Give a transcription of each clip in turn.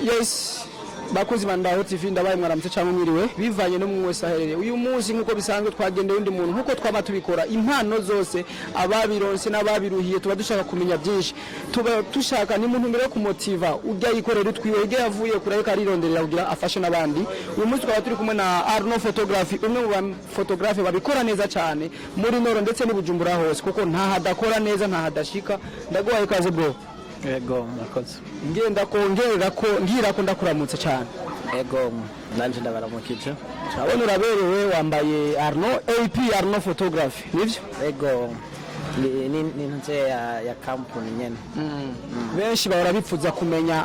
Yes, bakozi ba Ndaho TV, ndabaye mwaramutse cyangwa mwiriwe bivanye no mwe wese aherereye. Uyu munsi nk'uko bisanzwe twagendeye undi muntu nk'uko twaba tubikora, impano zose, ababironse n'ababiruhiye, tuba dushaka kumenya byinshi, tuba dushaka ni muntu mbere yo kumotiva ujya yikorera utwiwe, ujya yavuye kure ariko arironderera kugira afashe n'abandi. Uyu munsi twaba turi kumwe na Arno Photography, umwe mu ba photographe babikora neza cyane muri Noro ndetse n'i Bujumbura hose, kuko nta hadakora neza, nta hadashika. Ndaguhaye ikaze, bro. Ego, murakoze. Ngenda kongera ko ngira ko ndakuramutse cyane. Ego, nanje ndabaramukije. Urabona uraberewe, wambaye Arno AP, Arno Photography, nivyo? Ego, ni ntuze ya kampuni nyene. Benshi bahora bipfuza kumenya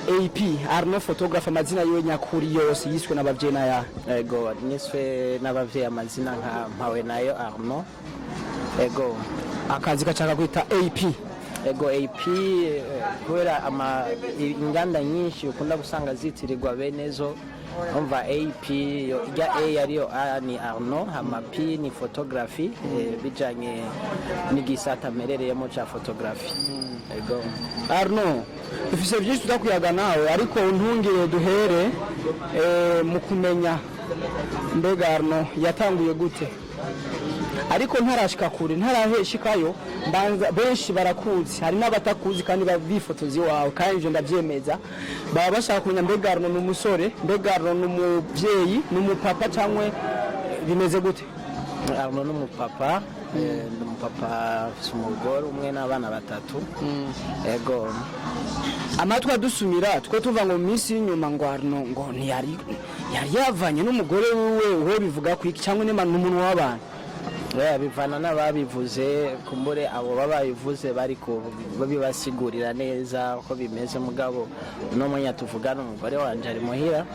AP Arno Photography, amazina yiwe nyakuri yose yiswe n'abavyeyi n'ayahe? Ego, niswe n'abavyeyi amazina nka Mpawe nayo Arno, ego. Akazi gashaka kwita AP? Ego, AP, kubera ama inganda nyinshi ukunda gusanga zitirirwa benezo. Umva, AP yo ijya A ariyo A ni Arno, hama P ni photography, bijanye n'igisata mperereyemo ca photography, ego. Arno, dufise byinshi tudakuyaga nawe, ariko untungire duhere mu kumenya mbega Arno yatanguye gute. Ariko ntarashika kure, ntaraheshikayo, mbanza benshi barakuzi, hari n'abatakuzi kandi bifotoza iwawe, kandi ivyo ndavyemeza. Baba bashaka kumenya mbega Arno ni umusore, mbega Arno ni umuvyeyi, ni umupapa, cyangwa bimeze gute? Arno n'umupapa, ni umupapa afise umugore umwe n'abana batatu, ego. Amatwi adusumira twe tuva ngo mu minsi y'inyuma ngo Arno ngo ntiyari yari yavanye n'umugore wiwe, uwo bivuga ku iki, cyangwa niba ni umuntu w'abantu? Bivana n'ababivuze. Kumbure abo baba babivuze bari babibasigurira neza uko bimeze, mugabo uno mwanya tuvugana umugore wanje ari muhira,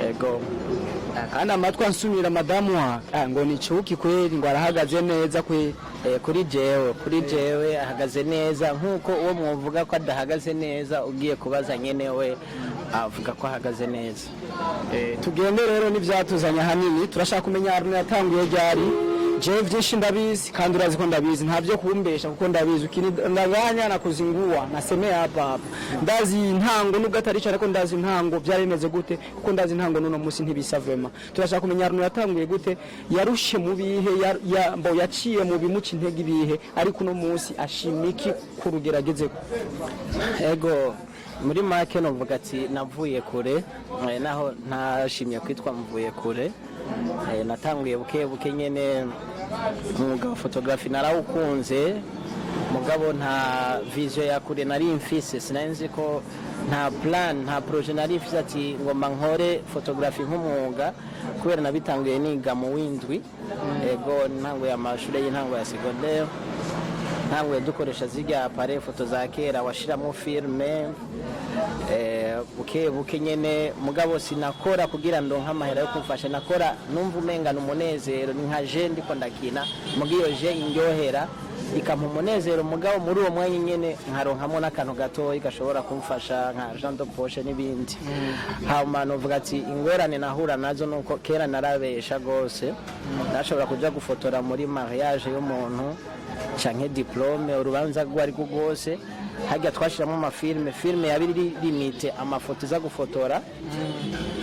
ego. Kandi amatwi ansumira madamu wawe ngo ni cuki kweri, ngo arahagaze neza kweri. Kuri jewe ahagaze neza, nk'uko uwo mwovuga ko adahagaze neza ugiye kubaza nyene we avuga ko ahagaze neza. Tugende rero n'ivyatuzanye ahanini. Turashaka kumenya Arno yatanguye ryari. Jewe vyinshi ndabizi kandi urazi ko ndabizi, nta vyo kumbesha kuko ndabizi. Ukinidanganya na kuzingua nasemea hapa hapa. Ndazi intango nubwo atari cyane, ariko ndazi intango byari bimeze gute, kuko ndazi intango n'uno munsi ntibisa vraiment. Turashaka kumenya Arno yatanguye gute, yarushe mu bihe, mbo yaciye mu bimuca intege ibihe, ariko uno munsi ashima iki ku rugero agezeko? Ego, muri make novuga ati navuye kure, naho ntashimye kwitwa mvuye kure. Natanguye buke buke nyene umwuga wa photography, narawukunze, mugabo nta vision ya kure nari mfise. Sinari nzi ko nta plan, nta projet nari mfise ati ngomba nkore photography nk'umwuga, kubera nabitanguye niga mu windwi. Ego, ntanguye amashuri y'intango ya secondaire, ntanguye dukoresha zirya appareil photo za kera washiramo film, buke buke nyene. Mugabo sinakora kugira ndonke amahera yo kumfasha, nakora numva umengana umunezero, ni nka je ndiko ndakina muga iyo je indyohera ikampa umunezero, mugabo muri uwo mwanya nyene nkaronkamo n'akantu gatoyi gashobora kumfasha nka argent de poche n'ibindi. Hama novuga ati ingorane nahura nazo nuko kera narabesha gose. Nashobora kuja gufotora muri mariage y'umuntu canke diplôme, urubanza rwo ari rwo rwose, harya twashiramo ama film, film yaba iri limité amafoto iza gufotora,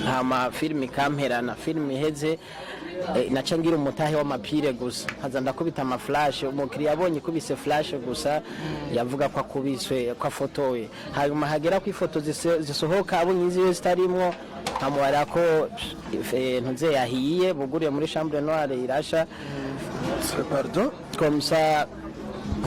hama film ikamperana. Film iheze, naca ngira umutahe w'ama piles gusa, nkaza ndakubita ama flash. Umukiriya abonye ikubise flash gusa yavuga ko akubiswe, ko afotowe. Hanyuma hagera ko ifoto zisohoka, abonye iziwe zitarimwo, nkamubara ko ntuze yahiye buguriye muri chambre noire irasha, pardon, comme ça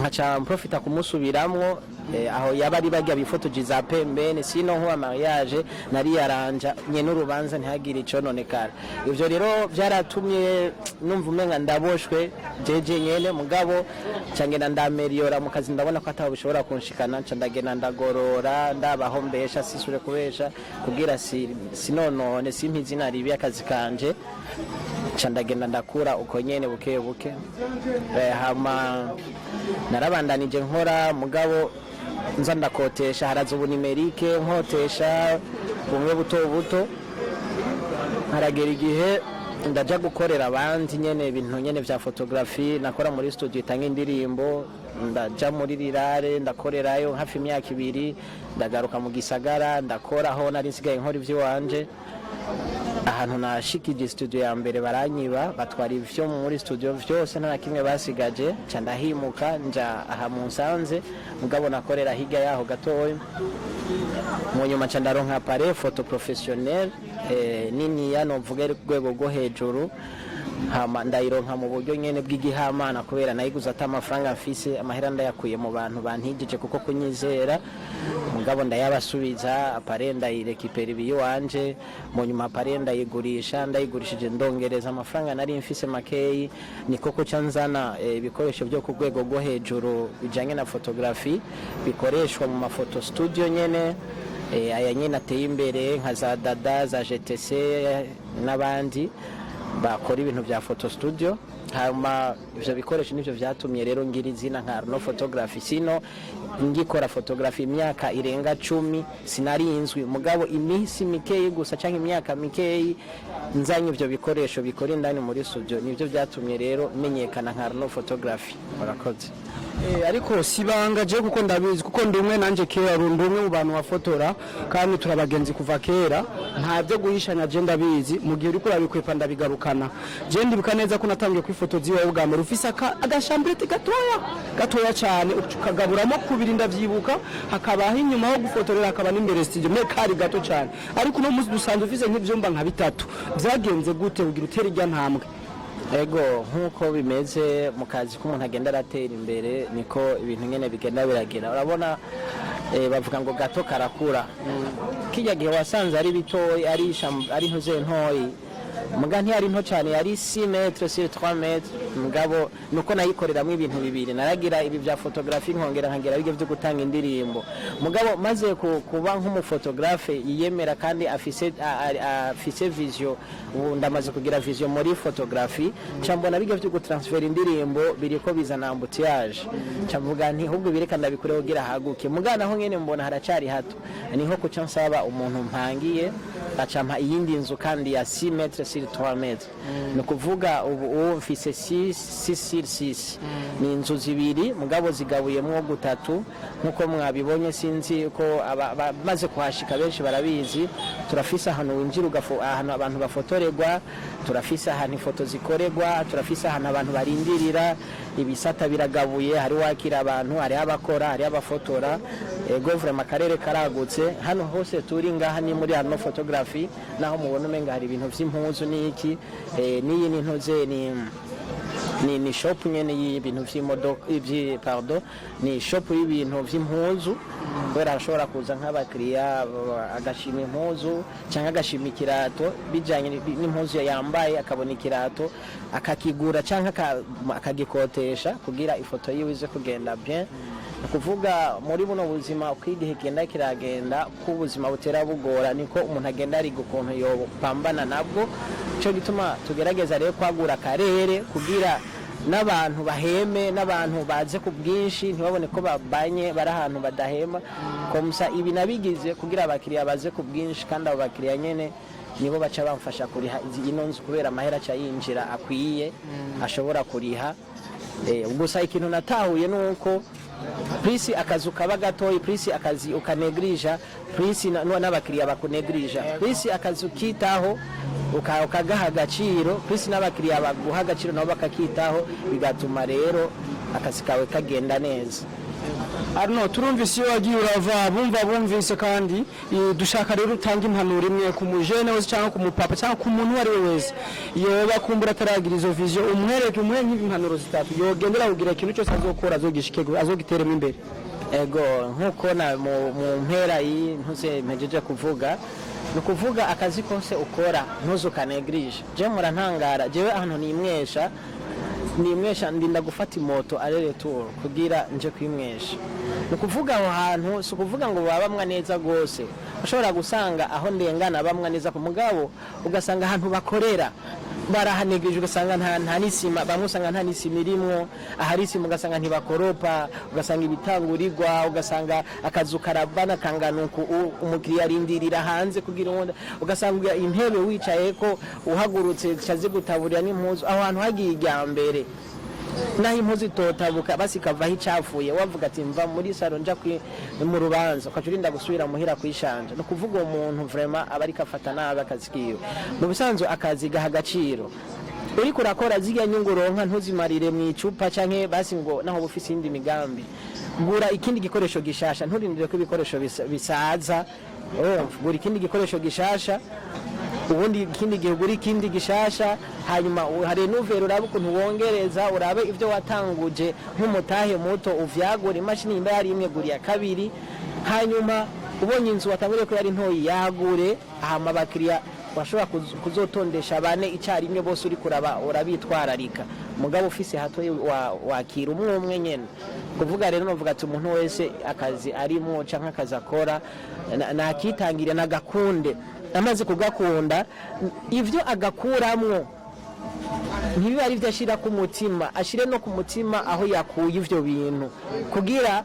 nkaca mprofita kumusubiramwo. Aho yaba ari barya bifotoje za pembeni, sino nkuba mariage nari yaranja nyene urubanza ntihagire icononekara. Ivyo rero vyaratumye numva umenga ndaboshwe jeje nyene, mugabo nca ngenda ndameriyora mu kazi, ndabona ko ataho bishobora kunshikana, nca ndagenda ndagorora, ndabaho mbesha sisure kubesha kugira sinonone simpa izina ribi akazi kanje. Nca ndagenda ndakura uko nyene buke buke. Hama narabandanije nkora, mugabo nza ndakotesha, haraza ubu numérique, nkotesha. Bumwe buto buto, haragera igihe ndaja gukorera abandi nyene ibintu nyene vya photography. Nakora muri studio itanga indirimbo, ndaja muri rirare, ndakorerayo hafi imyaka 2, ndagaruka mu gisagara, ndakoraho nari nsigaye nkora ivy'iwanje. Ahantu nashikije studio ya mbere baranyiba, batwara ivyo muri studio vyose, nta na kimwe basigaje. Nca ndahimuka, nja aha mu Nsanze, mugabo nakorera hirya yaho gatoya. Mu nyuma nca ndaronka appareil photo professionnel, niniya, novuga iri ku rwego rwo hejuru. Hama ndayironka mu buryo nyene bw'igihamana, kubera nayiguze ata amafaranga mfise, amahera ndayakuye mu bantu bantijije kuko kunyizera, mugabo ndayabasubiza. Appareil ndayirekipera ibiyiwanje. Mu nyuma appareil ndayigurisha, ndayigurishije ndongereza amafaranga nari mfise makeyi, niko kuca nzana ibikoresho byo ku rwego rwo hejuru bijanye na photography, bikoreshwa mu mafoto studio nyene, aya nyene ateye imbere nka za Dada, za GTC n'abandi bakora ibintu bya photo studio. Hanyuma ivyo bikoresho nivyo vyatumye rero ngira izina nka Arno Photography. Sino ngikora photography imyaka irenga 10 sinarinzwi, mugabo iminsi mikeyi gusa canke imyaka mikeyi nzanye ivyo bikoresho bikora indani muri studio, nivyo vyatumye rero menyekana nka Arno Photography. Murakoze. Ariko sibanga je, kuko ndabizi, kuko ndi umwe nanje kera, ndi umwe mu bantu bafotora kandi turabagenzi kuva kera, nta byo guhishanya. Je ndabizi, mu gihe uriko urabikwepa ndabigarukana. Je ndibuka neza ko natangiye kwifotoza iwawe bwa mbere ufise agachambrette gatoya gatoya cyane, ukagaburamo kubiri. Ndavyibuka, hakabaho inyuma ho gufotorera, hakaba n'imbere studio, me kari gato cyane. Ariko uno munsi dusanzwe ufise nk'ivyumba nka bitatu. Vyagenze gute kugira utere irya ntambwe? Ego, nk'uko bimeze mu kazi k'umuntu agenda aratera imbere, niko ibintu nyene bigenda biragera. Urabona, bavuga ngo gato karakura. Kijya gihe wasanze ari bitoyi, ari ntuze ntoyi, muga ntiyari nto cyane, yari 6 mètres sur 3 mètres. Mugabo nuko nayikoreramo ibintu bibiri, naragira ibi bya photography, nkongera nkagira ibyo byo gutanga indirimbo. Mugabo maze kuba nk'umufotographe yiyemera kandi afise vision, ubu ndamaze kugira vision muri photography, nca mbona bijya byo gutransfera indirimbo biriko bizana embouteillage, nca mvuga nti ahubwo bireka ndabikureho kugira haguke. Mugana naho nyene mbona haracari hato, niho kuca nsaba umuntu mpangiye, acampa iyindi nzu kandi ya 6 mètres sur 3 mètres. Ni ukuvuga ubu mfise 6 6 sur 6, ni inzu zibiri mugabo zigabuyemwo gutatu, nkuko mwabibonye. Sinzi ko abamaze kuhashika benshi barabizi. Turafise ahantu winjira ahantu abantu bafotorerwa, turafise ahantu ifoto zikorerwa, turafise ahantu abantu barindirira. Ibisata biragabuye, hari wakira abantu, hariho abakora, hariho abafotora. Ego, vraiment akarere karagutse. Hano hose turi ngaha ni muri Arno Photography, naho mubona umenga hari ibintu vy'impuzu n'iki, n'iyi ni ntuze, ni shop nyene y'ibintu vy'imodoka ivyi, pardon, ni shop y'ibintu vy'impuzu, kubera arashobora kuza nk'abakiriya agashima impuzu cyangwa agashima ikirato bijanye n'impuzu yambaye, akabona ikirato akakigura cyangwa akagikotesha kugira ifoto yiwe ize kugenda bien. Ni ukuvuga muri buno buzima, uko igihe kigenda kiragenda, ko ubuzima butera bugora, niko umuntu agenda ariga ukuntu yopambana nabwo. Cyo gituma tugerageza rero kwagura akarere kugira n'abantu baheme, n'abantu baze ku bwinshi, ntibabone ko babanye bari ahantu badahema. Comme ça ibi nabigize kugira abakiriya baze ku bwinshi, kandi abo bakiriya nyene nibo baca bamfasha kuriha ino nzu, kubera amahera aca yinjira akwiye ashobora kuriha. Gusa ikintu natahuye ni uko plus akazu kaba gatoyi, plus akazi ukanegrija, plus n'abakiriya bakunegrija. Plus akazi ukitaho, ukagaha agaciro, plus n'abakiriya baguha agaciro, nabo bakakitaho, bigatuma rero akazi kawe kagenda neza. Arno, turumvise iyo wagiye urava, bumva bumvise kandi dushaka rero utanga impanuro imwe ku mujene wese cyangwa ku mupapa cyangwa ku muntu uwo ari we wese yoba kumbura ataragira izo vision, umwereke, umuhe nk'impanuro zitatu yogendera kugira ikintu cyose azokora azogishike, azogiteremo imbere. Ego, nk'uko na mu mpera y'iyi ntuze mpejeje kuvuga, ni ukuvuga akazi kose ukora ntuzukanegrije. Je murantangara, jewe ahantu nimwesha, nimwesha ndinda gufata imoto aller-retour kugira nje kwimwesha. Ni ukuvuga aho hantu si ukuvuga ngo baba bamwa neza rwose, ushobora gusanga aho ndengana bamwa neza ku mugabo, ugasanga ahantu bakorera Barahanegeje, ugasanga nta n'isima, bamwe usanga nta n'isima irimwo, ahari isima ugasanga ntibakoropa, ugasanga ibitangurirwa, ugasanga akazu karabana kangana uku, umukiriya arindirira hanze kugira uwundi, ugasanga intebe wicayeko uhagurutse zica zigutaburira n'impuzu. Aho hantu hagiye irya mbere, naho impuzu itotabuka basi ikavaho icafuye, wavuga ati mva muri salon nja mu rubanza, ukaca urinda gusubira muhira kwishanja. Ni ukuvuga uwo muntu vraiment aba ariko afata nabi akazi kiwe. Mu bisanzwe akazi gaha agaciro uriko urakora. Zirya nyungu uronka ntuzimarire mu icupa, canke basi ngo naho uba ufise iyindi migambi, gura ikindi gikoresho gishasha. Nturindire ko ibikoresho bisaza. Urumva, gura ikindi gikoresho gishasha, ubundi ikindi gihe ugura ikindi gishasha, hanyuma hari nouvelle, urabe ukuntu wongereza, urabe ibyo watanguje nk'umutahe muto uvyagura. Imashini nimba yari imwe, gura iya kabiri. Hanyuma ubonye inzu watanguriye ko yari ntoyi, yagure. Hama abakiriya washobora kuzotondesha bane icyarimwe bose uri kuraba urabitwararika. Mugabo ufise hato wakira umwe umwe nyene. Kuvuga rero novuga ati umuntu wese akazi arimo canke akazi akora nakitangire, nagakunde. Amaze kugakunda, ivyo agakuramwo ntibibe ari ibyo ashira ku mutima, ashire no ku mutima aho yakuye ivyo bintu, kugira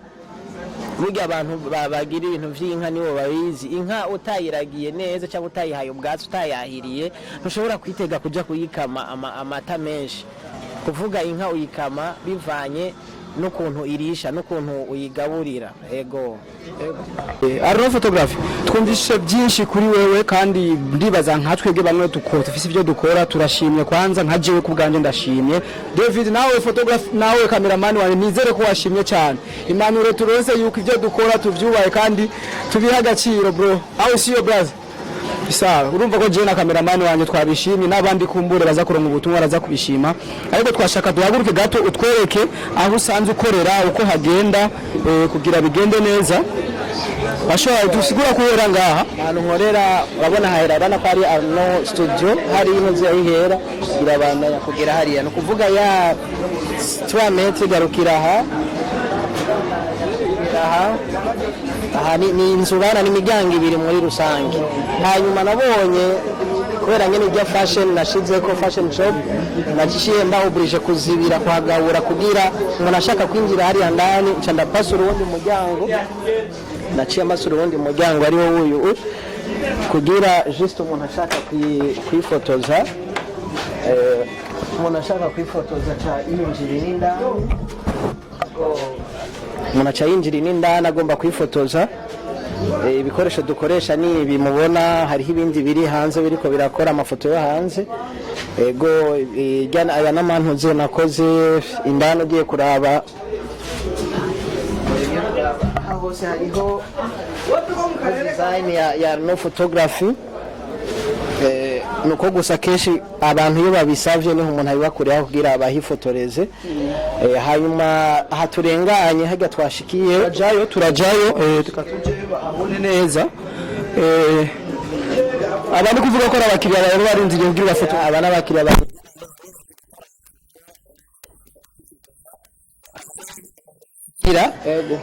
burya abantu bagira ibintu vy'inka nibo babizi. Inka utayiragiye neza cyangwa utayihaye ubwatsi, utayahiriye, ntushobora kwitega kuja kuyikama amata menshi. Kuvuga inka uyikama bivanye n'ukuntu irisha n'ukuntu uyigaburira. Ego. Arno Photography, twumvise byinshi kuri wewe, kandi ndibaza nka twebwe bamwe dufise ibyo dukora turashimye. Kwanza nka jewe ku bwanjye ndashimye. David, nawe photography, nawe cameraman wanjye, nizere ko washimye cyane impanuro turonse yuko ibyo dukora tuvyubahe kandi tubihe agaciro. Bro, aho see you, brother. Sawa, urumva ko jewe na cameraman wanjye twabishimye, n'abandi kumbure baza kuronka ubutumwa baraza kubishima. Ariko twashaka duhaguruke gato utwereke aho usanzwe ukorera, uko hagenda, kugira bigende neza. Bashobora dusigura kubera ngaha? Ahantu nkorera urabona hahera, urabona ko ari Arno Studio, hari ino nzu yahera irabandanya kugera hariya. Ni ukuvuga ya 3 mètres igarukira aha. Aha ni inzu bana n'imiryango ibiri muri rusange. Hanyuma nabonye kubera nyene irya fashion nashize ko fashion shop, naciye mba obligé kuzibira, kuhagabura, kugira umuntu ashaka kwinjira hariya ndani nca ndapasura uwundi muryango. Naciye amasura uwundi muryango ariwo wuyu, kugira juste umuntu ashaka kwifotoza, umuntu ashaka kwifotoza ca yinjira n'indani. Umuntu aca yinjira n'indani agomba kwifotoza. Ibikoresho dukoresha ni ibi mubona, hariho ibindi biri hanze biriko birakora amafoto yo hanze. Ego, aya n'amantuze nakoze. Indani ugiye kuraba aha hose hariho design ya no photography. Nuko gusa kenshi abantu iyo babisavye niho umuntu abibakorera kugira bahifotoreze. Hanyuma aha turenganye harya twashikiye. Turajayo, turajayo, tukatuje bahabone neza. Abantu kuvuga ko ari abakiriya bawe barindiriye kugira bafoto. Aba n'abakiriya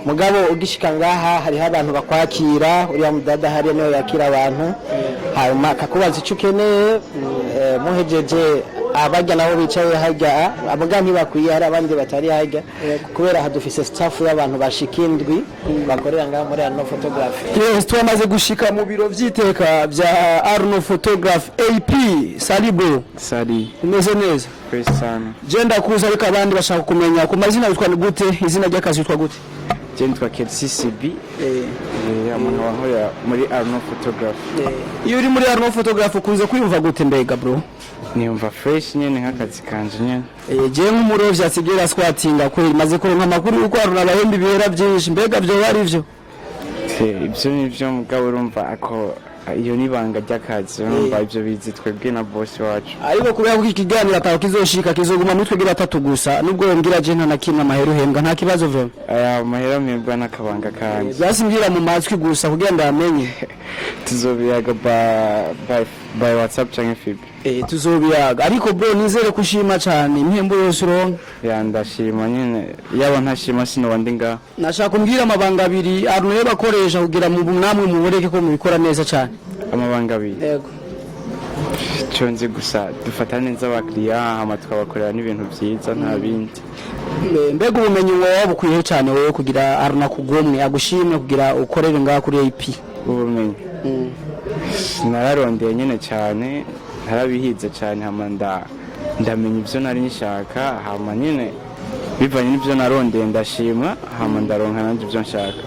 mugabo ugishika ngaha hariho abantu bakwakira. Uriya mudada hariya niwe yakira abantu, hanyuma akakubaza icyo ukeneye. Muhejeje abarya nabo bicaye harya, amuga ntibakwiye, hari abandi batari harya kubera hadufise staff y'abantu bashika indwi bakorera ngaha muri Arno Photography. Yes, twamaze gushika mu biro vy'iteka bya Arno Photograph AP. Salut bro. Salut. Umeze neza? Fresh sana. Je ndakuza, ariko abandi bashaka kumenya ku mazina witwa gute, izina ry'akazi witwa gute? Je nitwa Kelsi CB. Umuntu wankorera muri Arno Photography. Iyo uri muri Arno Photograph ukunze kwiyumva gute mbega bro? Niyumva fresh nyene, nk'akazi kanje nyene. Je nk'umurovyi asigera squattinga kweli, maze kuronka amakuru yuko Arno abahemba ibihera byinshi. Mbega vyoba ari vyo? Ivyo nivyo, mugabo urumva ako iyo ni ibanga ry'akazi, urumva ivyo bizi twebwe na boss wacu. Ariko kubera ko iki kiganiro ataho kizoshika, kizoguma muri twebwe batatu gusa, nubwo wombwira je nta na kimwe amahera uhembwa, nta kibazo vyo. Aya mahera mpembwa n'akabanga kanje. Byasi mbwira mu matwi gusa kugira ndamenye. Tuzobiyaga by WhatsApp canke FB. Tuzobiyaga. Ariko bro, nizere ko ushima cyane impembo yose uronka. Ya, ndashima nyene, yaba ntashima sinoba ndi ngaha. Nashaka kumbwira amabanga abiri Arno yo bakoresha kugira mu namwe muboreke ko mubikora neza cyane. Amabanga abiri? Yego. Icyo nzi gusa, dufata neza abakiriya, hama tukabakorera n'ibintu byiza, nta bindi. Mbega ubumenyi wowe bukwiye cyane wowe kugira Aruna kugomwe agushimwe kugira ukorere ngaha kuri AP? Ubumenyi nararondeye nyine cyane, narabihize cyane, hama ndamenya ibyo nari nshaka, hama nyine bivanye n'ibyo narondeye ndashima, hama ndaronka nanjye ibyo nshaka.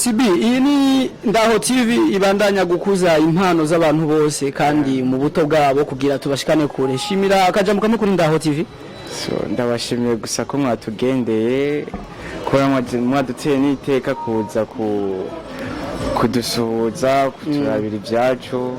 CB, iyi ni Ndaho TV ibandanya gukuza impano z'abantu bose kandi mu buto bwabo kugira tubashikane kure. Shimira akajambo kamwe kuri Ndaho TV. So, ndabashimiye gusa ko mwatugendeye, kuba mwaduteye n'iteka kuza kudusuhuza, kuturabira ibyacu,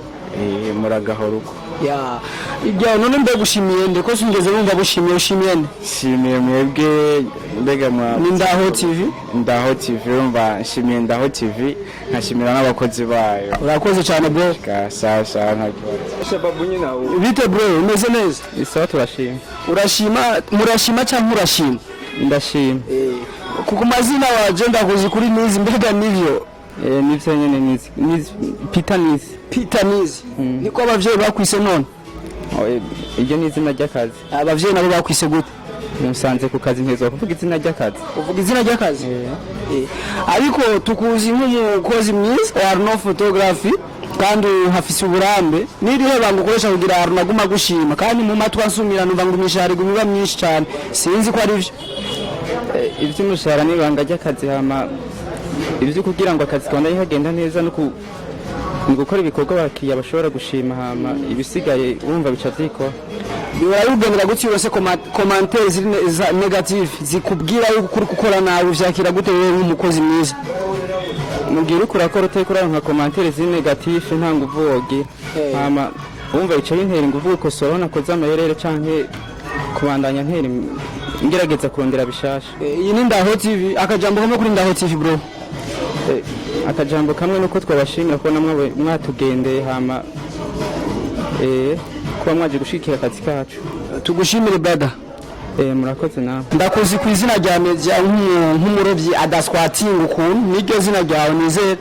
muragahora uko. Ya, ibyo none mbe gushimiye nde ko singeze bumva gushimiye? Ushimiye nde? Nshimiye mwebwe mbega mwa Ni Ndaho TV. Ndaho TV, urumva nshimiye Ndaho TV, nkashimira n'abakozi bayo. Urakoze cyane, bro. Sawa sawa, nta kibazo. Bite bro, umeze neza? Isawa, turashima. Urashima, murashima cyangwa urashima? Ndashima. Kuko mazina waje ndakuzi kuri Nizi, mbega nivyo? Nivyo nyene, Nizi, Nizi Peter Nizi. Peter Nizi niko abavyeyi bakwise none? Oh, iryo ni izina ry'akazi. Abavyeyi nabo bakwise gute? Musanze ku kazi, ntezwa kuvuga izina ry'akazi. Uvuga izina ry'akazi. Ariko tukuzi nk'umukozi mwiza wa Arno Photography kandi hafise uburambe. Nirihe banga ukoresha kugira Arno aguma gushima? Kandi mu matwi ansumira numva ngo imishahara iguma iba myinshi cyane, sinzi ko ari byo. Ivy'umushahara ni ibanga ry'akazi, hama ivyo kugira ngo akazi kabandanye kagenda neza no ni gukora ibikorwa abakiriya bashobora gushima, hama ibisigaye urumva bica vyikora. Bihora bigendera gutyo urose commentaire ziri za negative zikubwira yuko uri gukora nabi, uvyakira gute wewe nk'umukozi mwiza? Mugihe uriko urakora utariko uraronka commentaire ziri négatif, nta nguvu wogira. Hama wumva bica bintera inguvu gukosora aho nakoze amayerere canke kubandanya ntera ngerageza kurondera bishasha. Iyi ni Ndaho TV, akajambo kamwe kuri Ndaho TV, bro. Akajambo kamwe nuko twabashimira kubona mwatugendeye, hama kuba mwaje gushigikira akazi kacu. Tugushimire, brother. Murakoze nawe. Ndakuzi ku izina rya media nk'umurovyi adaswatinga ukuntu, niryo zina ryawe nizere?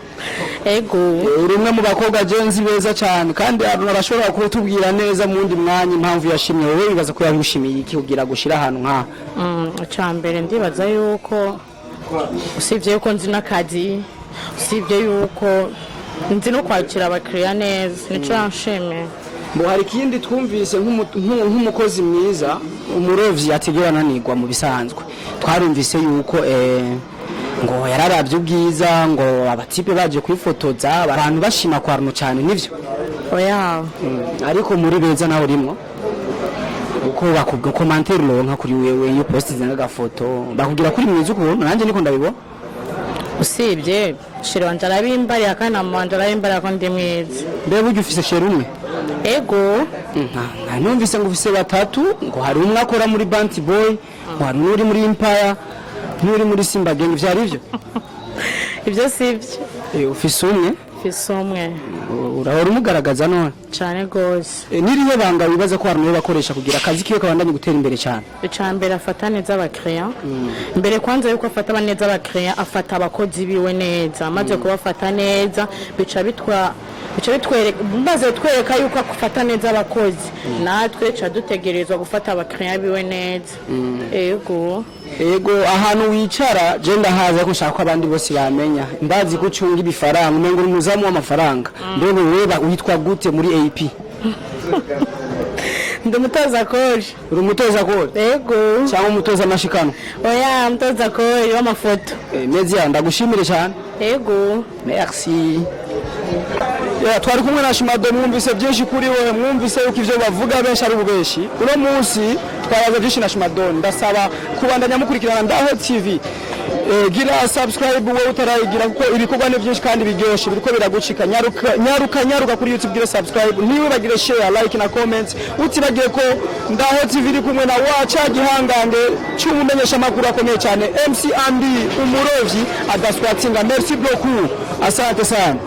Ego. Uri umwe mu bakobwa jenzi beza cyane, kandi abantu arashobora kutubwira neza mu wundi mwanya impamvu yashimye wowe. Bibaza ko yagushimiye iki kugira gushira ahantu nk'aha? Icya mbere ndibaza yuko usibye yuko nzi n'akazi, usibye yuko nzi no kwakira abakiriya neza, nicyo yanshimiye. Ngo hari ikindi twumvise nk'umukozi mwiza, umurovyi atigera ananirwa mu bisanzwe. Twarumvise yuko ngo yararabye ubwiza, ngo abatipe baje kwifotoza abantu bashima kwa Arno cyane, nivyo? Oya. Ariko muri beza nawe urimwo, uko bakubwa commentaire uronka kuri wewe iyo post nk'agafoto bakubwira kuri mwiza ukuntu, nanjye niko ndabibona. Usibye chéri wanje arabimbarira, kandi na mama wanje arabimbarira ko ndi mwiza. Mbe burya ufise chéri umwe? Ego. Nta numvise ngo ufise batatu, ngo hari umwe akora muri Banty Boy, ngo hari n'uri muri Empire, n'uri muri Simba Gang, vyari ivyo? Ibyo si byo. Ufise umwe? Mfise umwe. Urahora umugaragaza none? Cyane rwose. Nirihe banga wibaza ko hari bakoresha kugira akazi kiwe kabandanye gutera imbere cyane? Icya mbere afata neza abakiriya. Mbere kwanza yuko afata neza abakiriya, afata abakozi biwe neza. Amaze kubafata neza, bica bitwa bica bitwereka, maze twereka yuko afata neza abakozi, natwe ca dutegerezwa gufata abakiriya biwe neza. Ego. Ego, ahantu wicara je ndahaza ko nshaka ko abandi bose bamenya. Ndazi ko ucunga ibifaranga, umengo uri umuzamu w'amafaranga. Mbega wewe witwa gute muri AP? Ndi umutoza koje. Uri umutoza kore? Ego. Cyangwa umutoza amashikano? Oya, umutoza koje w'amafoto. Media, ndagushimire cyane. Ego. Merci. Yeah, twari kumwe na Shimado, mwumvise byinshi kuri we, mwumvise yuko ivyo bavuga benshi ari ububeshi. Uno munsi twabaza byinshi na Shimado, ndasaba kubandanya mukurikirana Ndaho TV. Gira subscribe wowe utarayigira, kuko ibikorwa ni byinshi kandi biryoshe biriko biragucika. Nyaruka nyaruka nyaruka kuri YouTube, gira subscribe, ntiwibagire share, like na comment. Utibagiye ko Ndaho TV iri kumwe na waca gihangange cy'umumenyesha makuru akomeye cyane, MC Andy, umurovyi adaswatinga. Merci beaucoup, asante sana.